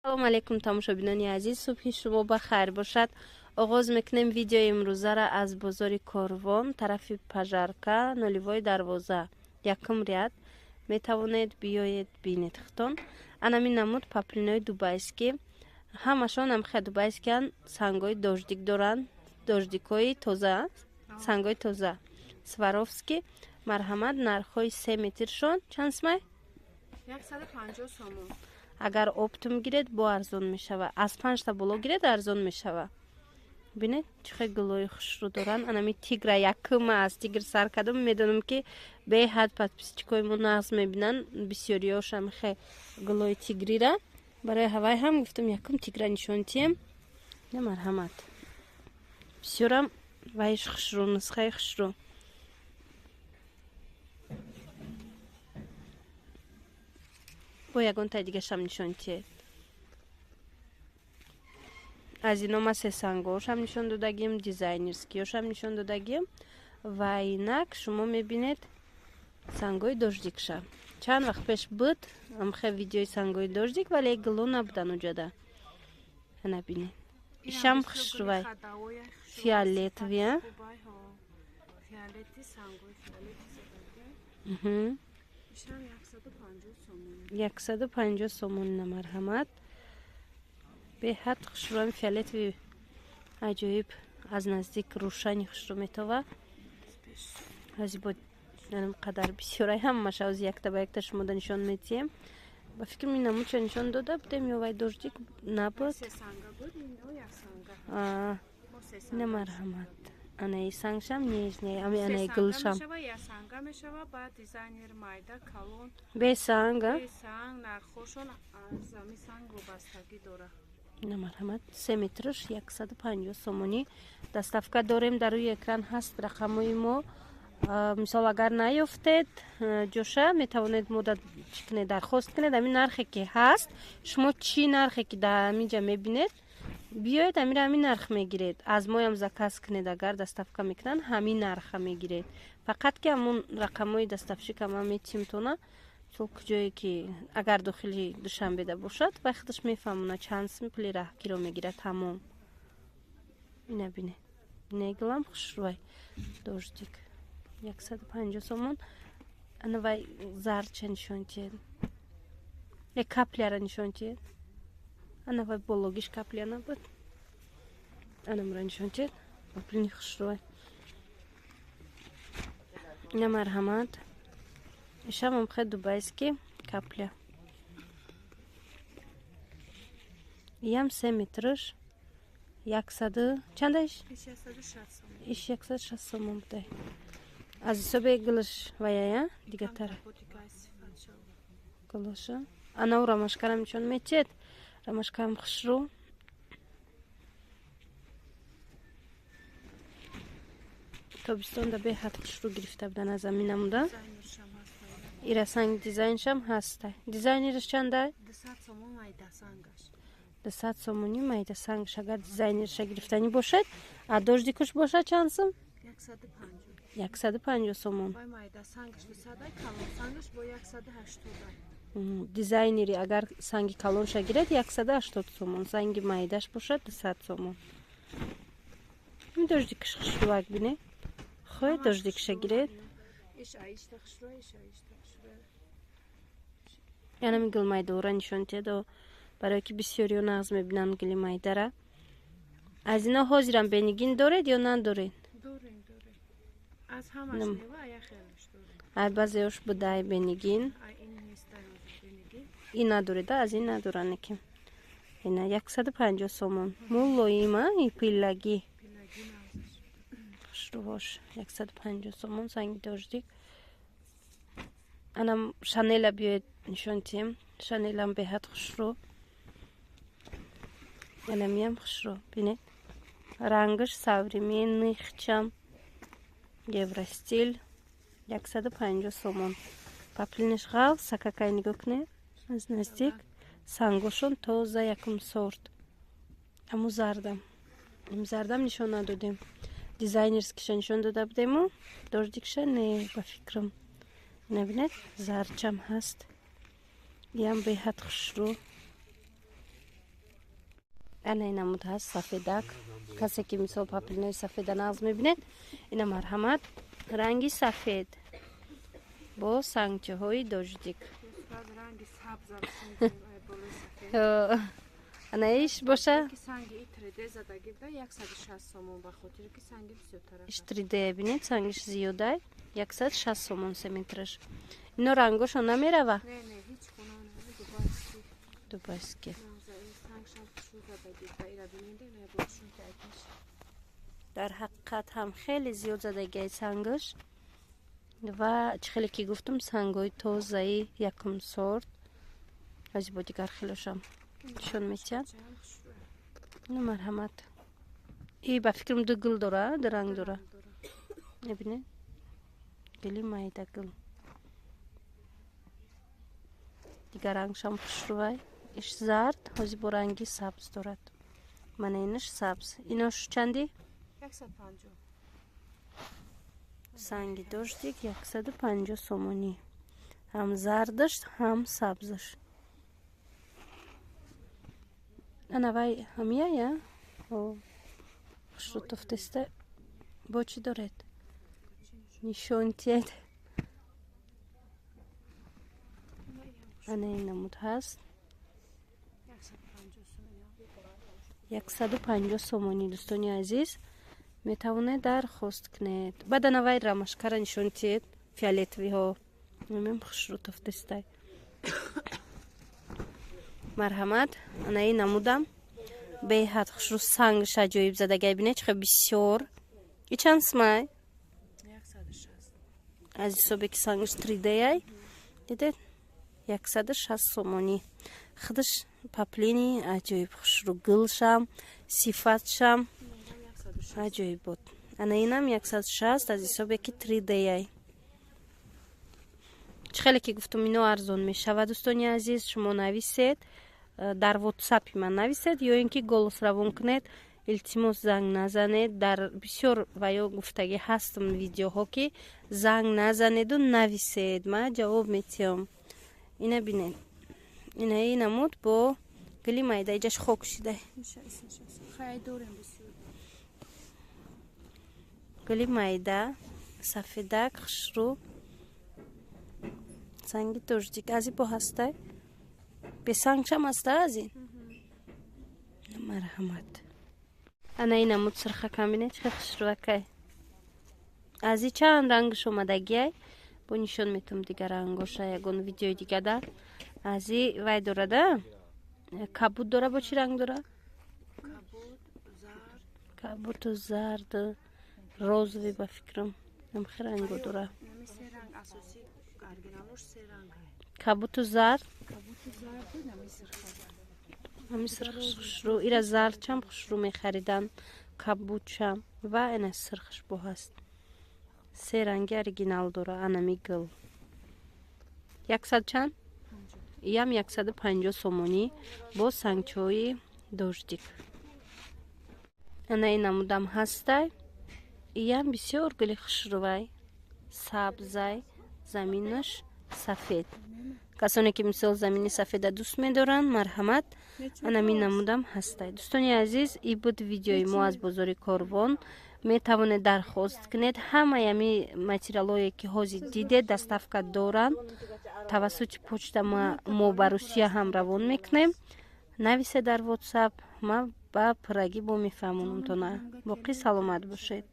Салом алейкум, тамошобинони азиз, субҳи шумо ба хайр бошад. Оғоз мекунем видеои имрӯзаро аз бозори Корвон, тарафи Пожарка, Нулевой дарвоза, якум ряд. Метавонед биёед, бинед худтон. Анамин намуд паплинои дубайский, ҳамашон ҳамхе дубайскиян, сангои дождик доранд, дождикҳои тоза, сангои тоза, Сваровски. Марҳамат, нархҳои се метршон чанд сумай? 150 сомон. Агар оптом гиред, бо арзон мешава, аз панҷта боло гиред, арзон мешава. Бинед, чӣ хел гулои хушрӯ доранд. Анами тигра якума аз тигр сар кардам. Медонам, ки беҳад подписчикои мо нағз мебинанд, бисёриёшам хе гулои тигрира. Барои ҳавай ҳам гуфтам, якум тигра нишон тием. На, марҳамат, бисёрам вайш хушрӯ, нусхаи хушрӯ. Бо ягонтаи дигашам нишон тиед. Аз ино ма сесангоошам нишон додагим, дизайнерскиёшам нишон додагим. Ва инак шумо мебинед сангои дождикша. Чанд вақт пеш буд амхе видеои сангои дождик, вале гуло набудан уҷада. Ана бинед, ишам хушрӯвай, фиолетовый. Фиолети, сангои фиолети. Ишам 150 сомон. 150 сомон. На, марҳамат, беҳад хушрӯам, фиолетовый, аҷоиб, аз наздик рӯшани хушрӯ метова. Ҳози бо қадар бисёрай, ҳамаша ҳози якта ба якта шумода нишон метиҳем. Ба фикрам, ин намудча нишон дода будем ё вай дождик набуд? Сесанга буд, ино яксанга. Бо сесанга. На, марҳамат, анаи сангшам нежный, ами анаи гулшам. Мешава, яксанга мешава, баъд дизайнер, майда, калон. Бе санг, а? Бе санг, нархошон аз ами санг вобастагӣ дорад. На, марҳамат, се метрш 150 сомонӣ. Доставка дорем, дар рӯи экран ҳаст рақамҳои мо. Мисол, агар наёфтед ҷоша, метавонед мода чӣ кунед, дархост кунед. Ҳамин нархе ки ҳаст, шумо чӣ нархе ки дар ҳаминҷа мебинед, биёед, ҳамира ҳамин нарх мегиред. Аз моям заказ кунед, агар доставка мекунанд, ҳамин нарха мегиред. Фақат ки ҳамун рақамҳои доставщика ман метимтона. Мисол, куҷое ки агар дохили Душанбеда бошад, вай худаш мефаҳмона чанд сум пули раҳгиро мегирад, тамом. Ина бинед, негилам хушрӯвай, дождик, 150 сомон. Ана вай зарча нишон тиед, е капляра нишон тиед. Ана вай бологиш капля набуд. Анамра нишон тиед, паплини хушрӯвай. Ина, марҳамат, ишамам хе дубайский, капля. Иям се метрш яксаду чандаш? Иш 160 сомон. Иш 160 сомон будай. Аз ҳисоби гулш ваяя дигатара. Ботикай сифат шава. Гулоша. Анау ромашкарам нишон метиҳед, ромашкаам хушрӯ. Тобистонда беҳад хушрӯ гирифта будан аз ҳамин намуда. Дизайнершам ҳаст. Ира санг дизайншам ҳаста. Дизайнерш чандай? 200 сомон майда сангаш. 200 сомонӣ майда сангш, агар дизайнерша гирифтанӣ бошад. А дождикуш бошад чанд сум? 150. 150 сомон. Вай майда сангаш 200, калон сангаш бо 180. Дизайнери агар санги калонша гирад, 180 сомон, санги майдаш бошад, 200 сомон. Ин дождикаш хушрӯвак, бине, хоҳед, дождикша гиред. Иш аишта хушрӯ, иш аишта хушрӯ. Янами гул майдора нишон диҳед, барое ки бисёриё нағз мебинанд гули майдара. Аз ино ҳозирам бенигин доред ё надоред? Дорем, дорем. Аз ҳамаш нева, як хелаш дорем. Ай баъзеош будай бенигин. Ай ин нестай ҳозир бенигин. Ин надореда, аз ин надоране ки ина 150 сомон, мулоима и пиллагӣ. Пилаги нағзаш. Хушрӯҳош 150 сомон, санги дождик. Анам шанела биёед, нишон диҳем. Шанелам беҳад хушрӯ, анамиям хушрӯ, бинед, рангаш современный, хчам евростиль, 150 сомон. Паплинаш ғалс сакакай, нигоҳ кунед аз наздик, сангошон тоза, якум сорт. Аму зардам, им зардам нишон надодем, дизайнерскиша нишон дода будему, дождикша не, ба фикрам. Набинед, зарчам ҳаст, иам беҳад хушрӯ. Ана ин намуд ҳаст сафедак. Касе ки мисол паплинои сафеда нағз мебинед, ина марҳамат, ранги сафед бо сангчаҳои дождик. Ана иш боша? Иш 3D бинед, сангиш зиёдай, 160 сомон се метраш. Ино рангошон намерава? Дубайски. Дар ҳақиқат ҳам хеле зиёд задагиай сангаш ва чӣ хеле ки гуфтум, сангҳои тозаи якум сорт. Аз бо дигар хелошам нишон метиҳад. Ну марҳамат. И ба фикрам ду гул дора, ду ранг дора. Мебинед? Гули майда гул. Дигар рангшам хушрӯвай. Иш зард, ҳози бо ранги сабз дорад. Мана инаш сабз. Инош чанди? 150. Санги дождик 150 сомонӣ. Ҳам зардаш, ҳам сабзаш. Ана вай ҳамияя? Хушрӯ туфтеста. Бо чӣ доред? Нишон тиед. Ана ин намуд ҳаст. 150 сомонӣ, дӯстони азиз. Метавонед дархост кунед. Баъд ана вай рамашкара нишон тиед, фиолетовиҳо. Мем хушрӯ туфтестай. Марҳамат, ана ин намудам беҳад хушрӯ, сангш аҷоиб задагай. Бинед чӣ хел бисёр. И чанд сумай? 160. Аз ҳисобе ки сангш 3D-ай. Дидед? 160 сомонӣ. Худаш паплини аҷоиб хушрӯ, гулшам, сифатшам аҷоиб буд. Ана инам 160 аз ҳисобе ки 3D-ай. Чӣ хеле ки гуфтум, ино арзон мешавад, дӯстони азиз. Шумо нависед, дар ватсапи ман нависед ё ин ки голос равон кунед. Илтимос, занг назанед. Дар бисёр ва ё гуфтагӣ ҳастам видеоҳо, ки занг назанеду нависед, ман ҷавоб метиҳам. Ина бинед, инаи намуд бо гули майда, иҷаш хок шида. Гули майда, сафедак, хушрӯ, санги дождик. Аз ин бо ҳастай? Бесангшам ҳаста аз ин? Марҳамат. Ана ин намуд сирхакам бинед, чӣ хушрӯакай. Аз и чанд рангш омадагиай, бо нишон метавам дигар рангоша ягон видеои дигада. Аз и вай дорада? Кабуд дора, бо чӣ ранг дора? Кабуду зард, розовый ба фикрам. Ҳамхи ранго дора. Кабуту зард. Ҳами сирхш хушрӯ. Ира зардчам хушрӯ мехаридан, кабудчам ва ина сирхш бо ҳаст. Се ранги оригинал дора, анами гул. 100 чанд? Иям 150 сомонӣ бо сангчаҳои дождик. Ана ин намудам ҳастай. Иям бисёр гули хушрӯвай, сабзай, заминаш сафед. Касоне ки мисол замини сафеда дӯст медоранд, марҳамат, анамин намудам ҳастай. Дӯстони азиз, и буд видеои мо аз бозори Корвон. Метавонед дархост кунед. Ҳамаи ами материалҳое ки ҳозир дидед, доставка доранд. Тавассути почта мо ба Русия ҳам равон мекунем. Нависед дар WhatsApp, ман ба пуррагӣ бо мефаҳмонам тона. Боқӣ саломат бошед.